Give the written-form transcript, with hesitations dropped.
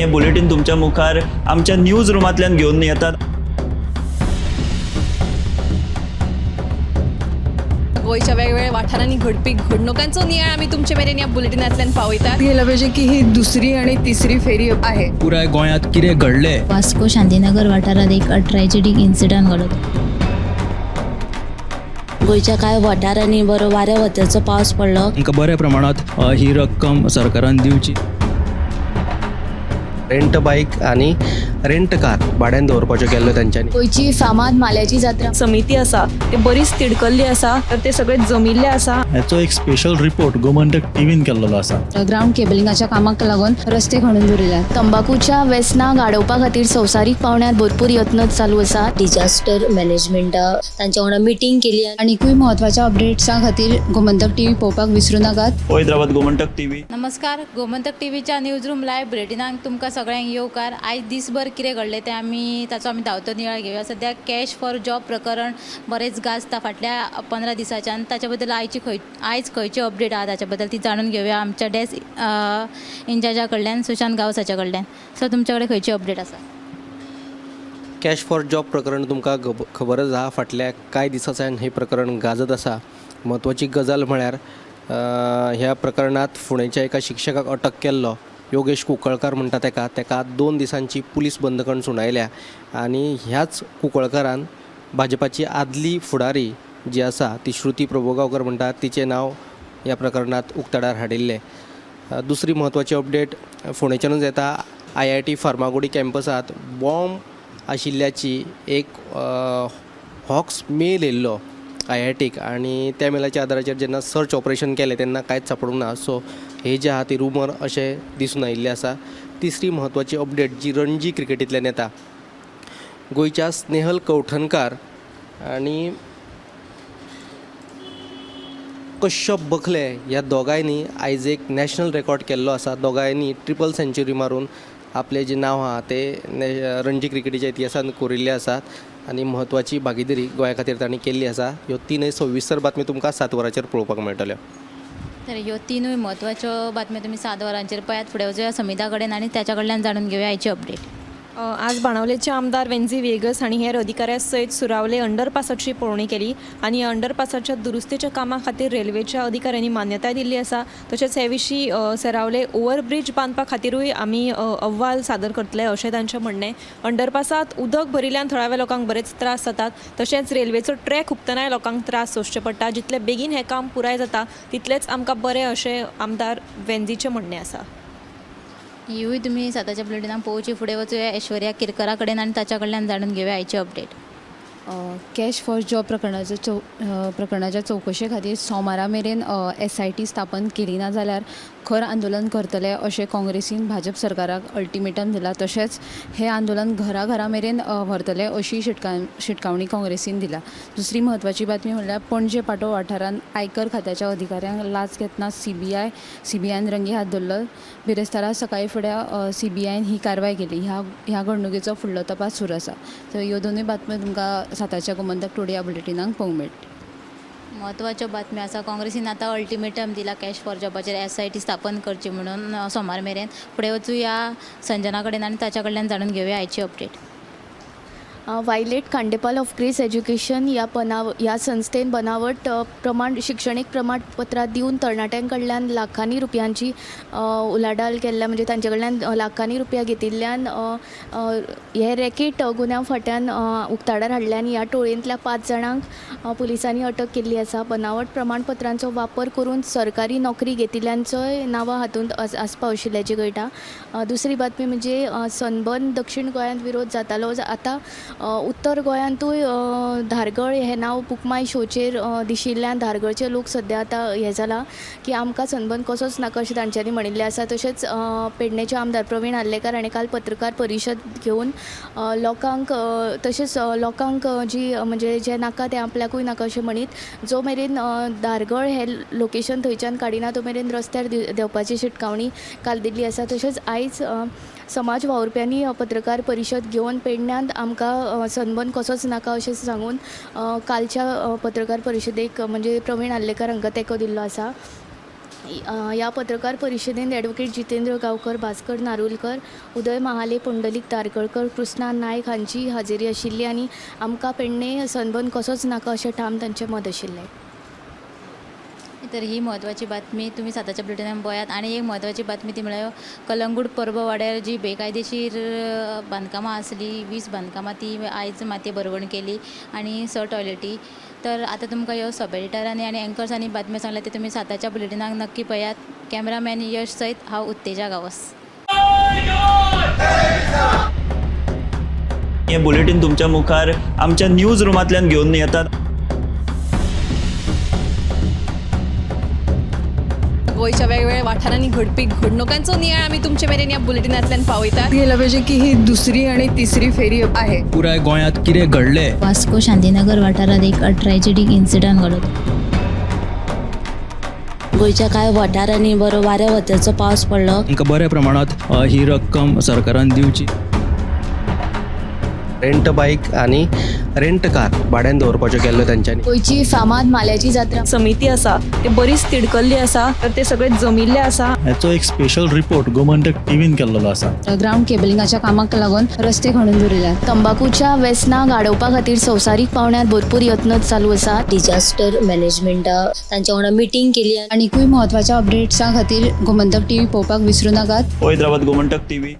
हें बुलेटीन तुमच्या मुखार आमच्या न्यूज रुमांतल्यान घेवन येतात. गोंयच्या वेगवेगळ्या वाठारांनी घडपी घडणुकांचो नियाळ आमी तुमचे मेरेन ह्या बुलेटिनांतल्यान पावयतात. गेलं पाहिजे की ही दुसरी आणि तिसरी फेरी आहे. पुराय गोंयांत कितें घडलें. वास्को शांतीनगर वाठारात एक ट्रॅजेडीक इन्सिडंट घडलो. गोंयच्या कांय वाठारांनी बरो वाऱ्या वताचो पावस पडलो. तांकां बऱ्या प्रमाणांत ही रक्कम सरकारान दिवची. रेंट बायक आनी रेंट कार भाड्यान दवरपाच्यो केल्ल्यो तेंच्यांनी. गोंयची फामाद माल्याची जात्रा. समिती आसा ते बरीच तिडकल्ली आसा, तर ते सगळे जमिल्ले आसा. हाचो एक स्पेशल रिपोर्ट गोमंतक टीव्हीन केल्लो आसा. ग्राउंड केबलिंगाच्या कामाक लागून रस्ते खणून दवरिल्यात. तंबाकूच्या वेसनाक आडोवपा खातीर संवसारीक पावंड्यार भरपूर यत्न चालू आसा. डिजास्टर मॅनेजमेंटा तांच्या वांगडा मिटींग केली. आनिकूय म्हत्वाच्या अपडेट्सां खातीर गोमंतक टीव्ही पळोवपाक विसरूं नाकात. पळयत रावात गोमंतक टीव्ही. नमस्कार, गोमंतक टीव्हीच्या न्यूज रूम लायव्ह बुलेटिनाक तुमकां सगळ्यांक येवकार. आयज दीसभर कितें घडलें तें आमी ताचो आमी धांवतो नियाळ घेवया. सद्या कॅश फॉर जॉब प्रकरण बरेंच गाजता फाटल्या 15 दिसांच्यान. ताच्या बद्दल आयज खंयची अपडेट आहा ताच्या बद्दल ती जाणून घेवया आमच्या डेस्क इन्चार्जा कडल्यान, सुशांत गांवसाच्या कडल्यान. सो तुमच्या कडेन खंयची अपडेट आसा? कॅश फॉर जॉब प्रकरण तुमकां खबरच आहा, फाटल्या कांय दिसांच्यान हें प्रकरण गाजत आसा. म्हत्वाची गजाल म्हळ्यार ह्या प्रकरणांत फुडेंच्या एका शिक्षकाक अटक केल्लो, योगेश कुंकळकार म्हणटा तेका, तेका 2 दिसांची पुलीस बंदखण सुनायल्या आनी ह्याच कुंकळकारान भाजपाची आदली फुडारी जी आसा ती श्रुती प्रभुगांवकर म्हणटा तिचें नांव ह्या प्रकरणांत उक्ताडार हाडिल्लें. दुसरी म्हत्वाची अपडेट फोंडेच्यानूच येता. IIT Farmagudi कॅम्पसांत बॉम्ब आशिल्ल्याची एक हॉक्स मेल येयल्लो IITक आनी त्या मेलाच्या आदाराचेर जेन्ना सर्च ऑपरेशन केलें तेन्ना कांयच सापडूंक ना. सो हे जे आहा ती रुमर अशें दिसून आयिल्लें आसा. तिसरी म्हत्वाची अपडेट जी रणजी क्रिकेटींतल्यान येता, गोंयच्या स्नेहल कवठणकार आनी कश्यप बखले ह्या दोगांयनी आयज एक नॅशनल रेकॉर्ड केल्लो आसा. दोगांयनी ट्रिपल सेंच्युरी मारून आपलें जें नांव आहा तें रणजी क्रिकेटीच्या इतिहासांत कोरिल्लें आसात आनी म्हत्वाची भागिदारी गोंया खातीर तांणी केल्ली आसा. ह्यो तिनूय सविस्तर बातमी तुमकां 7 वरांचेर पळोवपाक मेळटल्यो. तर ह्यो तिनूय म्हत्वाच्यो बातम्यो तुमी 7 वरांचेर पळयात. फुडें वचुया समिता कडेन आनी ताच्या कडल्यान जाणून घेवया आयची अपडेट. आज बाणावलेचे आमदार वेन्झी व्हिएगस हांणी हेर अधिकाऱ्यां सयत सुरावले अंडरपासाची पळोवणी केली आनी अंडरपासाच्या दुरुस्तीच्या कामा खातीर रेल्वेच्या अधिकाऱ्यांनी मान्यताय दिल्ली आसा. तशेंच हे विशीं सरावले ओव्हरब्रीज बांदपा खातीरूय आमी अहवाल सादर करतले अशें तांचें म्हणणें. अंडरपासांत उदक भरिल्ल्यान थळाव्या लोकांक बरेच त्रास जातात, तशेंच रेल्वेचो ट्रॅक हुपतनाय लोकांक त्रास सोंसचे पडटा. जितले बेगीन हें काम पुराय जाता तितलेंच आमकां बरें अशें आमदार वेन्झीचें म्हणणें आसा. ह्यूय तुमी 7च्या बुलेटिनाक पळोवची. फुडें वचुया ऐश्वर्या किरकरा कडेन आनी ताच्या कडल्यान जाणून घेवया आयची अपडेट. कॅश फॉर जॉब प्रकरणाच्या चवकशे खातीर सोमारा मेरेन SIT स्थापन केली ना जाल्यार खर आंदोलन करतले अशें काँग्रेसीन भाजप सरकाराक अल्टिमेटम दिला. तशेंच हें आंदोलन घरा घरा मेरेन व्हरतले अशी शिटकावणी काँग्रेसीन दिल्या. दुसरी म्हत्वाची बातमी म्हणल्यार पणजे पाटो वाठारांत आयकर खात्याच्या अधिकाऱ्यांक लाच घेतना CBIन रंगे हात धरलो. बिरेस्तारा सकाळी फुडें CBIन ही कारवाय केली. ह्या घडणुकेचो फुडलो तपास सुरू आसा. तर ह्यो दोनूय बातम्यो तुमकां 7च्या गोमंतक टुडे ह्या बुलेटिनाक पळोवंक मेळटली. म्हत्वाच्यो बातम्यो आसा. काँग्रेसीन आतां अल्टिमेटम दिला कॅश फॉर जॉबाचेर SIT स्थापन करची म्हणून सोमार मेरेन. फुडें वचुया संजना कडेन आनी ताच्या कडल्यान जाणून घेवया आयची update. Violet Khandepal of Grace Education ह्या संस्थेन बनावट प्रमाण शिक्षणीक प्रमाणपत्रां दिवन तरणाट्यां कडल्यान लाखांनी रुपयांची उलाढाल केल्ल्या, म्हणजे तांचे कडल्यान लाखांनी रुपया घेतिल्ल्यान हे रॅकेट गुन्यांव फांट्यान उक्ताडार हाडले आनी ह्या टोळयेंतल्या 5 जाणांक पुलिसांनी अटक केल्ली आसा. बनावट प्रमाणपत्रांचो वापर करून सरकारी नोकरी घेतिल्ल्यांचोय नांवां हातूंत आसपाव आशिल्ल्याचें कळटा. दुसरी बातमी म्हणजे सनबर्न दक्षीण गोंयांत विरोध जातालो, आतां उत्तर गोंयांतूय धारगळ हें नांव बुक माय शोचेर दिशिल्ल्यान धारगळचे लोक सद्या आतां हें जाला की आमकां सनबर्न कसोच नाका अशें तांच्यांनी म्हणिल्लें आसा. तशेंच पेडणेचे आमदार प्रवीण आर्लेकार हाणें काल पत्रकार परिशद घेवन लोकांक तशेंच लोकांक जी म्हणजे जें नाका तें आपल्याकूय नाका अशें म्हणीत जो मेरेन धारगळ हें लोकेशन थंयच्यान काडिना तो मेरेन रस्त्यार देंवपाची शिटकावणी काल दिल्ली आसा. तशेंच आयज समाज वावुरप्यांनी पत्रकार परिशद घेवन पेडण्यांत आमकां सनबर्न कसोच नाका अशें सांगून कालच्या पत्रकार परिशदेक म्हणजे प्रवीण आर्लेकार हांकां तेंको दिल्लो आसा. ह्या पत्रकार परिशदेंत एडवोकेट जितेंद्र गांवकर, भास्कर नारुलकर, उदय महाले, पुंडलीक तारकळकर, कृष्णा नायक हांची हाजेरी आशिल्ली आनी आमकां पेडणे सनबर्न कसोच नाका अशें ठाम तांचें मत आशिल्लें. तर ही म्हत्वाची बातमी तुमी साताच्या बुलेटिनान पळयात. आनी एक म्हत्वाची बातमी ती म्हळ्यार कलंगूट परब वाड्यार जी बेकायदेशीर बांदकामां आसली, 20 बांदकामां ती आयज मातये भरवण केली आनी 6 टॉयलेटी. तर आतां तुमकां ह्यो सब एडिटरांनी आनी एंकर्सांनी बातम्यो सांगल्या त्यो तुमी साताच्या बुलेटिनाक नक्की पळयात. कॅमेरामॅन यश सयत हांव उत्तेजा गांवस. हे बुलेटीन तुमच्या मुखार आमच्या न्यूज रुमांतल्यान घेवन येतात. गोंयच्या वेगवेगळ्या वाठारांनी घडपी घडणुकांचो नियाळ आमी तुमचे मेरेन ह्या बुलेटिनांतल्यान पावयतात. गेलं पाहिजे की ही दुसरी आणि तिसरी फेरी आहे. पुराय गोंयांत कितें घडलें वास्को शांतीनगर वाठारांत एक ट्रॅजेडीक इन्सिडंट घडलो. गोंयच्या कांय वाठारांनी बरो वाऱ्या वताचो पावस पडलो. तांकां बऱ्या प्रमाणांत ही रक्कम सरकारान दिवची. रेंट बायक आनी रेंट कार भाड्यान दवरपाच्यो केल्ल्यो तेंच्यांनी. गोंयची फामाद माल्याची जात्रा समिती आसा ते बरीच तिडकल्ली आसा, तर ते सगळे जमिल्ले आसा. हाचो एक स्पेशल रिपोर्ट गोमंतक टीव्हीन केल्लो आसा. ग्रावंड केबलिंगाच्या कामाक लागून रस्ते खणून दवरिल्यात. तंबाकूच्या वेसनाक आडोवपा खातीर संवसारीक पावंड्यार भरपूर यत्न चालू आसात. डिजास्टर मॅनेजमेंटा तांच्या वांगडा मिटींग केली. आनिकूय म्हत्वाच्या अपडेट्सां खातीर गोमंतक टीव्ही पळोवपाक विसरूं नाकात. पळयत रावात गोमंतक टीव्ही.